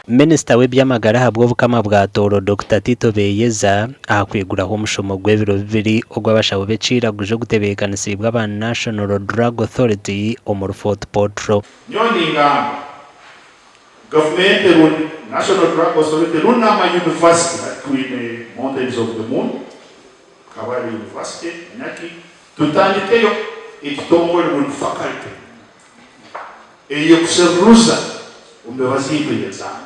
Minisita w'eby'amagara ahabw'Obukama bwa Tooro, Dokita Tito Beyeza aha kwiguraho omushomo gw'ebiro bibiri ogw'abashaho b'ekiiraguju ogutebeekanisiibwe aba National Drug Authority omuri Fort Portal. Nyowe ningamba gavumenti rundi National Drug Authority rundi n'ama university hati twine Mountains of the Moon, Kabale University, Naki, tutandikeyo ekitongore rundi faculty ey'okusheruruza omu mibazi yaitu ey'enzaano.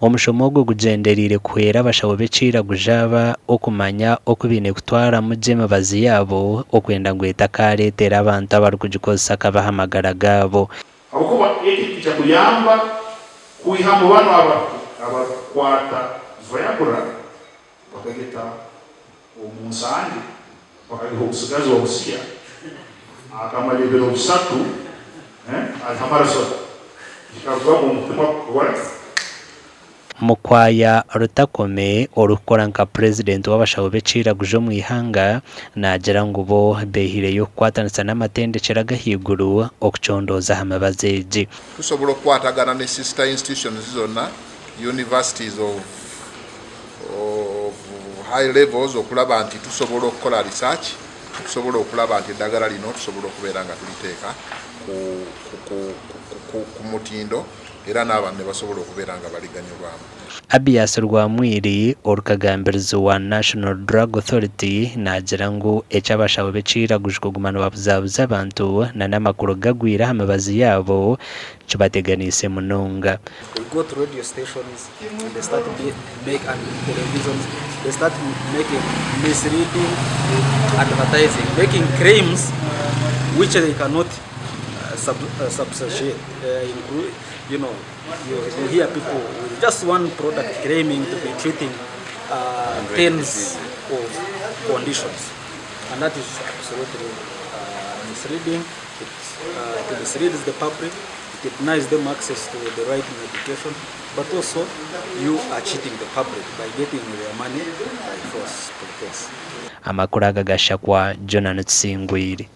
Omushomo ogu gugyendereire kuhwera abashaho b'ekiiraguju aba okumanya oku baine kutwaramu gye emibazi yaabo okwenda ngu etakaareetera abantu abarikugikozesa akabi aha magara gaabo. Habwokuba eki nikiija kuyamba kwihamu banu abarikukwata Viagra bakagita omu nsange bakagiha omutsigazi wa Busia akamara ebiro bisatu ari hamaraso kikarugamu omutima kukora. Mukwaya Rutakome orikukora nka purezidenti w'abashaho b'ekiiraguju omu ihanga naagira ngu bo behiireyo kukwatanisa n'amatendekyero ag'ahaiguru okucondooza aha mibazi egi. Tusobola okukwatagana ne sister institutions zonna, universities of of high levels okulaba nti tusobola okukola research tusobola okulaba nti eddagala lino tusobola okubeera nga tuliteeka ku, ku, ku, ku, ku, ku mutindo era n'abantu ne basobola okubeera nga baliganyulwamu. Abias Rwamwiri, orukagambirizi wa National Drug Authority naagira ngu eky'abashaho b'ekiiraguju kuguma nibabuzabuza abantu na n'amakuru gagwire aha mibazi yaabo kibateganiise munonga. They go to radio stations and they start make and televisions they start making misleading advertising making claims which they cannot sub, substantiate include, you know you, you hear people with just one product claiming to be treating tens of conditions and that is absolutely misleading it, it misleads the public it denies them access to the right medication but also you are cheating the public by getting their money by false pretense. Amakuru aga gashakwa Jonah Tusingwire.